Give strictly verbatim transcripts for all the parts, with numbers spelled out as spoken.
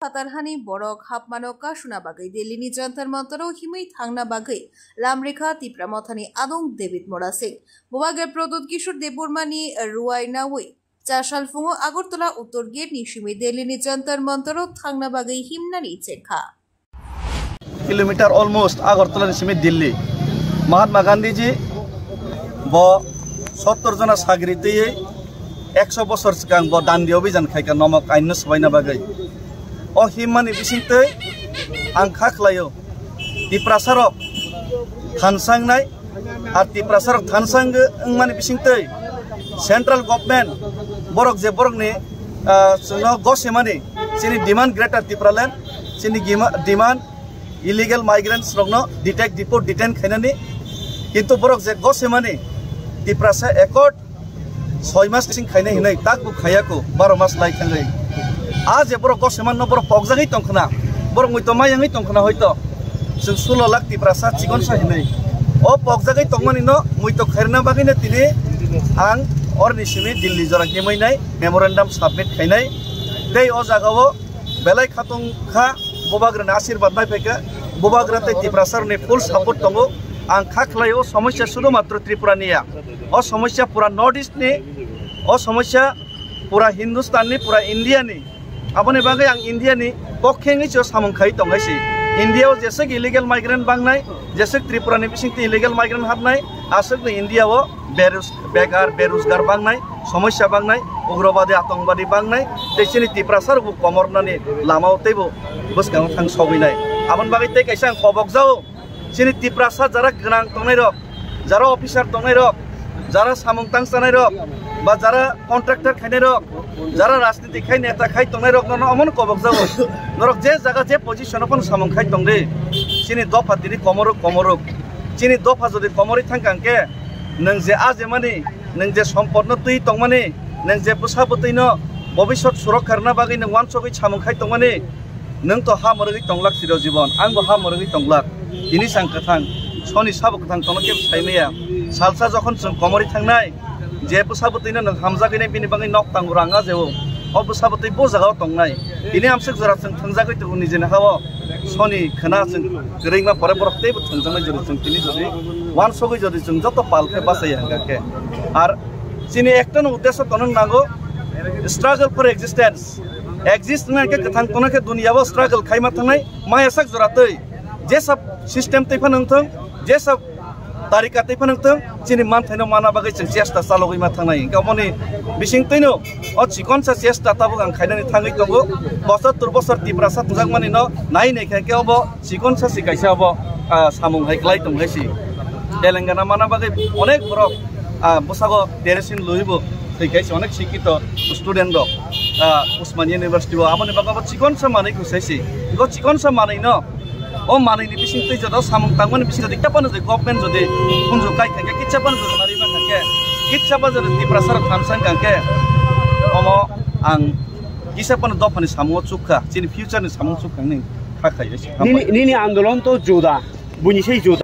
Phatarhani borok hapmano kasuna bagwi Delhi ni Jantar Mantar o himwi thangna bagwi lamrekha Tipra Mothani adong David Murasing. Bubagra Pradyot Kishore Debbarmani ruwai nawi cha salphungo Agartala Uttor Gate ni simi Delhi ni Jantar Mantar o thangna bagwi himnani chengkha. Kilometer almost Agartala ni simi Delhi. Mahatma Gandhi ji bo sottor jona sagri twiwi ekso bosor swkang bo Dandi Abhijan khaikha nomok ain no swbaina bagwi. O himmani bisingtwi ang kha khlaio Tiprasa rok thansangnai, ar Tiprasa rok thansang wngmani bisingtwi central government borok je borokni, ah, chwngno gosemani chini demand Greater Tipraland, chini gima-, demand illegal migrants rokno detect, deport, detain khainani, kintu borok je gosemani Tiprasa Accord soi mas sing khainai hinwi takbo khaiya ko, baro mas lai thangwi. A je borok gosemanno borok pokjagwi tongkhna, borok muito mayangwi tongkhna hoito chwng sulo lakh Tiprasa chikonsa hinwi. O pokjagwi tongmani no muito khairna bagwi no tini ang orni simi Delhi jora himwi nai memorandum submit khainai. Tei o jagao belai khatung kha, Bubagrani asirwad nai phaikha, Bubagra tei Tiprasarokni full support tongo. Ang kha khlai o somosya sudhumatro Tripura ni ya, o somosya pura North East ni, o somosya pura Hindustan ni, pura India ni. Aboni bagwi ang India ni pokhe wngwi se samung khai tong hai se. India o jeswk illegal migrant bangnai, jeswk Tripura ni bisingtwi illegal migrant habnai, aswkno India o berus-, bekar, beruzgar bangnai, somosya bangnai, ugrobadi, atongobadi bangnai, tei chini Tiprasa rokbo komornani lamao teibo bwskango thang sogwi nai. Aboni bagwi tei kaisa ang kobok jao, chini Tiprasa jara gwnang tongnai rok, jara officer tongnai rok, jara samung tang chanai rok, ba jara contractor khainai rok, jara rajniti khai neta khai tongnai rok no omono kobok jao. Norok je jaga je position o phano samung khai tong di, chini dopha tini komorok komorok. Chini dopha jodi komorwi thang kha hwnkhe, nwng je ajemani, nwng je sompotno twi tongmani, nwng je bwsa bwtwino bobisot surokha rwna bagwi nwng uansugwi samung khai tongmani, nwng to ha mwrwgwi tonglak chiro jibon, angbo ha mwrwgwi tonglak. Tini chang kwthang, soni sabo kwthang tono kebo sai maya. Salsa jokhon chwng komorwi thangnai, je bwsa bwtwino nwng hamjagwi nai bini bagwi nok tango rang ajeo, o bwsa bwtwi bo jagao tongnai. Tini amswk jora chwng thwngjagwi tongo nijeni ha-o. Soni khwna chwng kwrwngma pore borok teibo thwngjaknai jodi chwng tini jodi uansugwi jodi chwng joto pal khe bachai ya hwnkha khe. Ar chini ekta no uddesho tono nango, struggle for existence. Exist wngna khe kwthang tono khe duniya o struggle khaima thangnai maya sak jora twi. Jesa system twi phano wngthong, jesa tarika tei phano wngthong, chini manthaino mana bagwi chwng chesta chalogwi ma thangnai. Hwnkhe omoni bisingtwino o chikonsa chesta tabuk ang khainani thangwi tongo. Bosottor bosor Tiprasa thwngjakmani no nai nai khe, khe obo chikonsa si kaisa obo, ah, samung hai kwlai tong hai si. Telengana mana bagwi onek borok, ah, bwsago terrorism luibo thwi khe si onek sikito student rok, ah, Usmania University o aboni bagwi obo chikonsa manwi kwsai si. Go chikonsa manwi no O manwi ni bising twi joto samung tangmani bising jodi kisa phano jodi government jodi khunju kai thangkhe, kisa phano jodi nari ma thangkhe, kisa phano jodi Tiprasa rok thansa wngkha hwnkhe, omo ang kisa phano dophani samungo chukha, chini future ni samung chukha hinwi kha khaio se. Nini, nini andolon to juda, buini se juda.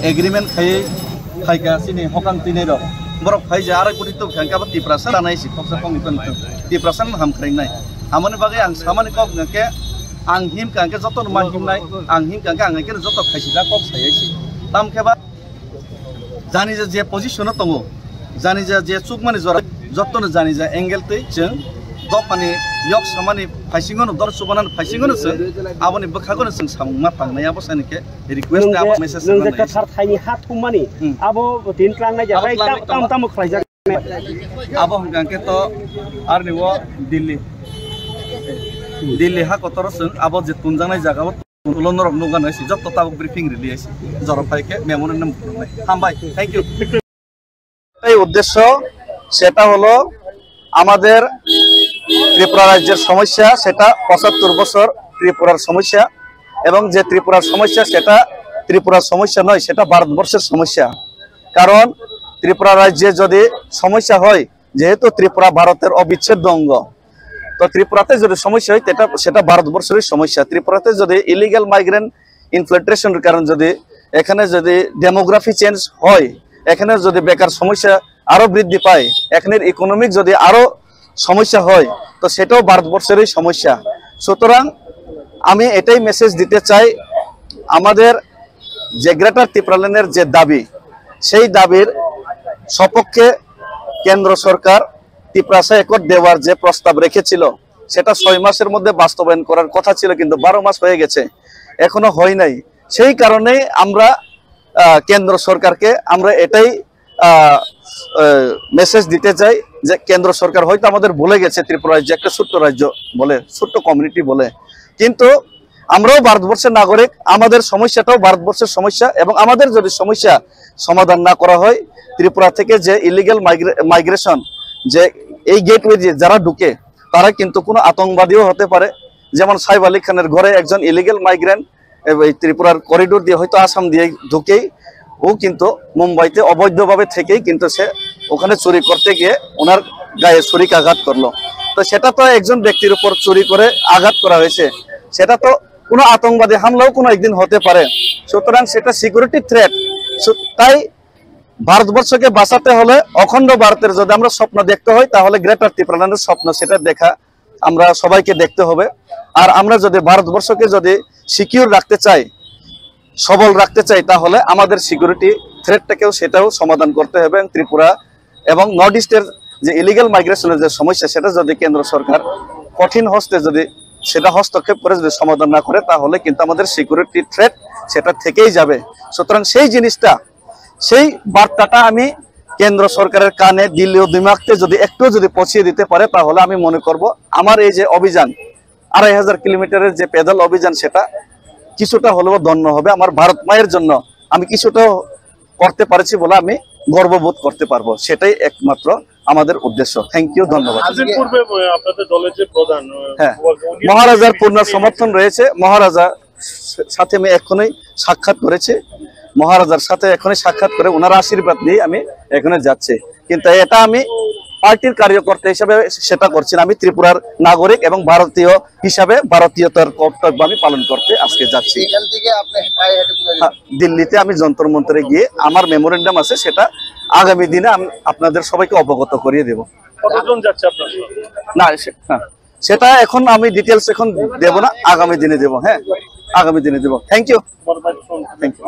Agreement khaiwi phaikha chini hokang twinai rok. Borok phai je arai koti tok thang khe abo Tiprasa ranai si khoksa khokni tong tong. Tiprasa no ham kharingnai. Amoni bagwi ang samani kok hwnkhe ang him kha hwnkhe joto no ma himnai. Ang him kha hwnkhe ang hwnkhe joto khaisijak kok sai si. Tam khe ba jani je, je position o tongo. Jani je, je chukmani jora joto no jani je angle twi chwng dophani yok samani phaisingo no dor chubanani phaisingo no chwng aboni bwkhago no chwng samung ma tangnai abo sani khe. Request nwng abo je, message nwng je rwnai. Kwthar thaini ha thummani, hmm, abo tin tlangnai je, abo tei tlangnai tam, tam, tamo khlaijak. Abo hwnkha hwnkhe to arni o Delhi, Delhi ha kotor o chwng abo je tunjaknai jaga o ulo norok nukha nai si, joto tabuk briefing rili ai si, jora phai khe memorandum phunuknai. Hambai, thank you. এই উদ্দেশ্য, সেটা হলো আমাদের ত্রিপুরা রাজ্যের সমস্যা, সেটা পঁচাত্তর বছর ত্রিপুরার সমস্যা, এবং যে ত্রিপুরার সমস্যা, সেটা ত্রিপুরার সমস্যা নয়, সেটা ভারতবর্ষের সমস্যা। কারণ ত্রিপুরা রাজ্যে যদি সমস্যা হয়, যেহেতু ত্রিপুরা ভারতের অবিচ্ছেদ্য অঙ্গ, তো ত্রিপুরাতে যদি সমস্যা হয়, সেটা, সেটা ভারতবর্ষেরই সমস্যা। ত্রিপুরাতে যদি ইলিগাল মাইগ্রেন্ট ইনফিল্ট্রেশনের কারণে যদি এখানে যদি ডেমোগ্রাফি চেঞ্জ হয়, এখানে যদি বেকার সমস্যা আরো বৃদ্ধি পায়, এখানের ইকোনমিক যদি আরো সমস্যা হয়, তো সেটাও ভারতবর্ষেরই সমস্যা। সুতরাং আমি এটাই মেসেজ দিতে চাই, আমাদের যে গ্রেটার টিপ্রাল্যান্ডের যে দাবি, সেই দাবির সপক্ষে কেন্দ্র সরকার তিপ্রাসা অ্যাকর্ড দেওয়ার যে প্রস্তাব রেখেছিল, সেটা ছয় মাসের মধ্যে বাস্তবায়ন করার কথা ছিল, কিন্তু বারো মাস হয়ে গেছে, এখনো হয় নাই। সেই কারণেই আমরা আহ, কেন্দ্র সরকারকে আমরা এটাই আহ, আহ, মেসেজ দিতে চাই যে কেন্দ্র সরকার হয়তো আমাদের ভুলে গেছে, ত্রিপুরা রাজ্য একটা ছোট্ট রাজ্য বলে, ছোট্ট কমিউনিটি বলে, কিন্তু আমরাও ভারতবর্ষের নাগরিক, আমাদের সমস্যাটাও ভারতবর্ষের সমস্যা, এবং আমাদের যদি সমস্যা সমাধান না করা হয়, ত্রিপুরা থেকে যে ইলিগাল মাইগ্রেশন, যে এই গেটওয়ে দিয়ে যারা ঢুকে, তারা কিন্তু কোনো আতঙ্কবাদীও হতে পারে। যেমন সাইফ আলী খানের ঘরে একজন ইলিগাল মাইগ্রেন্ট এই ত্রিপুরার করিডোর দিয়ে হয়তো আসাম দিয়ে ঢুকেই ও কিন্তু মুম্বাইতে অবৈধভাবে থেকেই কিন্তু সে ওখানে চুরি করতে গিয়ে ওনার গায়ে ছুরিকাঘাত করলো। তো সেটা তো একজন ব্যক্তির উপর চুরি করে আঘাত করা হয়েছে, সেটা তো কোনো আতঙ্কবাদী হামলাও কোনো একদিন হতে পারে। সুতরাং সেটা সিকিউরিটি থ্রেট। তাই ভারতবর্ষকে বাঁচাতে হলে, অখণ্ড ভারতের যদি আমরা স্বপ্ন দেখতে হয়, তাহলে গ্রেটার ত্রিপুরাল্যান্ডের স্বপ্ন সেটা দেখা আমরা সবাইকে দেখতে হবে। আর আমরা যদি ভারতবর্ষকে যদি সিকিউর রাখতে চাই, সবল রাখতে চাই, তাহলে আমাদের সিকিউরিটি থ্রেটটাকেও সেটাও সমাধান করতে হবে। এবং ত্রিপুরা এবং নর্থ ইস্টের যে ইলিগাল মাইগ্রেশনের যে সমস্যা, সেটা যদি কেন্দ্র সরকার কঠিন হস্তে যদি সেটা হস্তক্ষেপ করে যদি সমাধান না করে, তাহলে কিন্তু আমাদের সিকিউরিটি থ্রেট সেটা থেকেই যাবে। সুতরাং সেই জিনিসটা, সেই বার্তাটা আমি কেন্দ্র সরকারের কানে, দিল ও দিমাগকে যদি একটু যদি পৌঁছিয়ে দিতে পারে, তাহলে আমি মনে করব আমার এই যে অভিযান, আড়াই হাজার কিলোমিটারের যে প্যাডেল অভিযান, সেটা কিছুটা হলেও ধন্য হবে। আমার ভারত মায়ের জন্য আমি কিছুটা করতে পারেছি বলে আমি গর্ববোধ করতে পারবো, সেটাই একমাত্র আমাদের উদ্দেশ্য। থ্যাংক ইউ, ধন্যবাদ। কিছুদিন পূর্বে, আহ, আপনাদের দলের যে প্রধান, আহ, হ্যাঁ, উনি মহারাজার পূর্ণ সমর্থন রয়েছে। মহারাজার সাথে আমি এখনই সাক্ষাৎ করেছি, মহারাজার সাথে এখনই সাক্ষাৎ করে ওনার আশীর্বাদ নিয়ে আমি এখানে যাচ্ছি। কিন্তু এটা আমি পার্টির কার্যকর্তা হিসাবে সেটা করছি না, আমি ত্রিপুরার নাগরিক এবং ভারতীয় হিসাবে ভারতীয়তার কর্তব্য আমি পালন করতে আজকে যাচ্ছি। এখান থেকে আপনি পায়ে হেঁটে কোথায় হ্যাঁ, দিল্লিতে আমি যন্তর মন্তরে গিয়ে আমার মেমোরেন্ডাম আছে, সেটা আগামী দিনে আমি আপনাদের সবাইকে অবগত করিয়ে দেব। কতজন যাচ্ছে আপনার সঙ্গে? না, সে-, হ্যাঁ, সেটা এখন আমি ডিটেলস এখন দেব না, আগামী দিনে দেব। হ্যাঁ, আগামী দিনে দেব। Thank you. Thank you.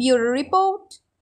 Bureau Report,